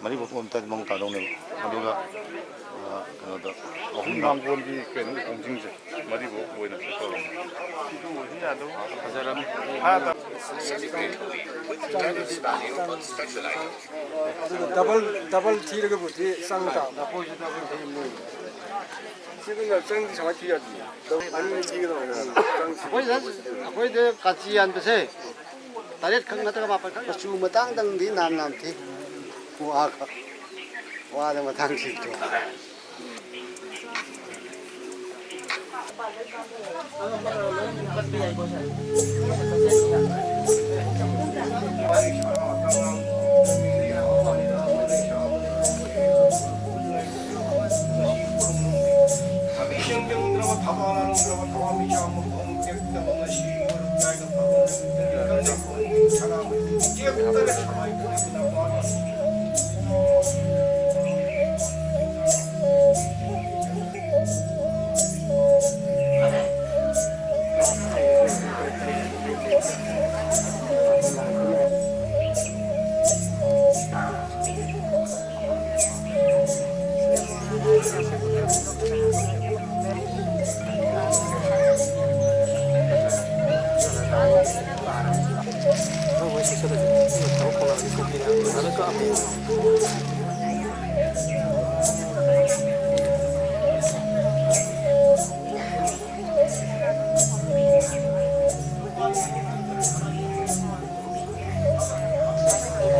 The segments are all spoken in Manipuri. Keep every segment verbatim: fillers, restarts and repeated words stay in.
ꯃꯔꯤꯐꯨ ꯑꯣꯏꯕ ꯇꯥꯔꯗꯤ ꯃꯑꯣꯡ ꯇꯥꯗꯧꯅꯦꯕ꯫ ꯑꯗꯨꯒ, ꯑ, ꯀꯩꯅꯣꯗ ꯑꯍꯨꯝ ꯃꯥꯡꯒꯣꯟꯒꯤ ꯀꯩꯅꯣ ꯎꯈꯣꯡꯁꯤꯡꯁꯦ ꯃꯔꯤꯐꯨ ꯑꯣꯏꯅ ꯇꯧꯔꯝꯃꯦ꯫ ꯐꯖꯔꯝꯃꯤ꯫ ꯑꯗꯨꯒ ꯗꯕꯜ, ꯗꯕꯜ ꯊꯤꯔꯒꯕꯨꯗꯤ ꯆꯪꯕ ꯇꯥꯕ꯫ ꯁꯤꯗꯅ ꯆꯪꯗꯤ ꯁꯨꯃꯥꯏꯅ ꯊꯤ ꯌꯥꯗꯦ꯫ ꯑꯅꯤ ꯊꯤꯒꯗꯕꯅꯦ꯫ ꯑꯩꯈꯣꯏꯗ, ꯑꯩꯈꯣꯏꯗ ꯀꯥꯆꯤ ꯌꯥꯟꯕꯁꯦ ꯇꯔꯦꯠ ꯈꯛ ꯅꯠꯇ꯭ꯔꯒ ꯃꯥꯄꯟ ꯈꯛ꯫ ꯃꯆꯨ ꯃꯇꯥꯡꯗꯪꯗꯤ ꯅꯥꯝ ꯅꯥꯝ ꯊꯤ꯫ ꯋꯥ ꯈꯛ꯫ ꯋꯥꯗ ꯃꯇꯥꯡ ꯊꯤꯕꯗꯣ꯫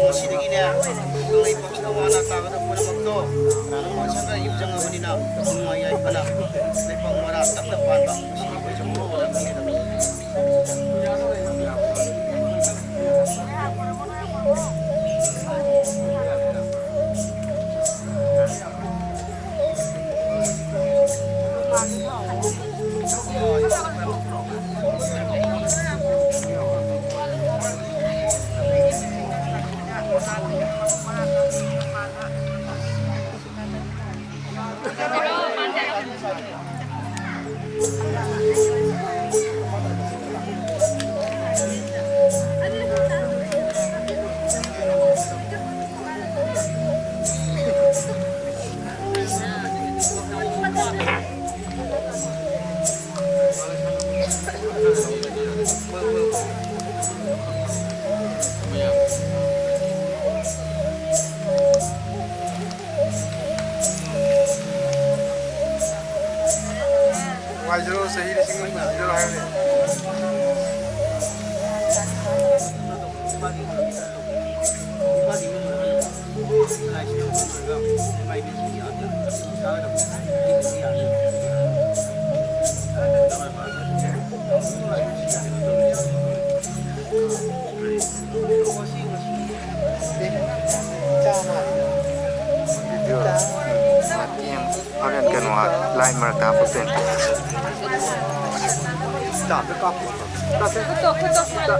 ꯃꯁꯤꯗꯒꯤꯅꯦ, ꯂꯩꯕꯥꯛꯁꯤꯗ ꯋꯥꯅ ꯇꯥꯒꯗꯕ ꯄꯨꯝꯅꯃꯛꯇꯣ ꯀꯅꯥꯅꯣ ꯃꯁꯥꯅ ꯌꯨꯝꯖꯪꯉꯕꯅꯤꯅ ꯅꯨꯡꯉꯥꯏ ꯌꯥꯏꯐꯅ ꯂꯩꯕꯥꯛ ꯃꯔꯥ ꯇꯞꯅ ꯄꯥꯟꯕ, ꯃꯁꯤꯗꯤ ꯑꯩꯈꯣꯏ ꯆꯪꯕ ꯍꯧꯒꯗꯕꯅꯤ꯫ ꯍꯥꯏꯔꯣ, ꯆꯍꯤ ꯂꯤꯁꯤꯡ ꯑꯃ ꯍꯥꯏꯔꯣ ꯍꯥꯏꯔꯦ꯫ ꯚꯤꯗꯤꯑꯣ ꯃꯇꯦꯛ ꯑꯃ ꯍꯣꯔꯦꯟ ꯀꯩꯅꯣ, ꯂꯥꯏ ꯃꯔꯛꯇ ꯍꯥꯞꯄꯛꯇꯣꯏꯅꯤ꯫ ꯈꯨꯠꯇꯣ, ꯈꯨꯠꯇꯣ, ꯈꯨꯠꯇꯣ꯫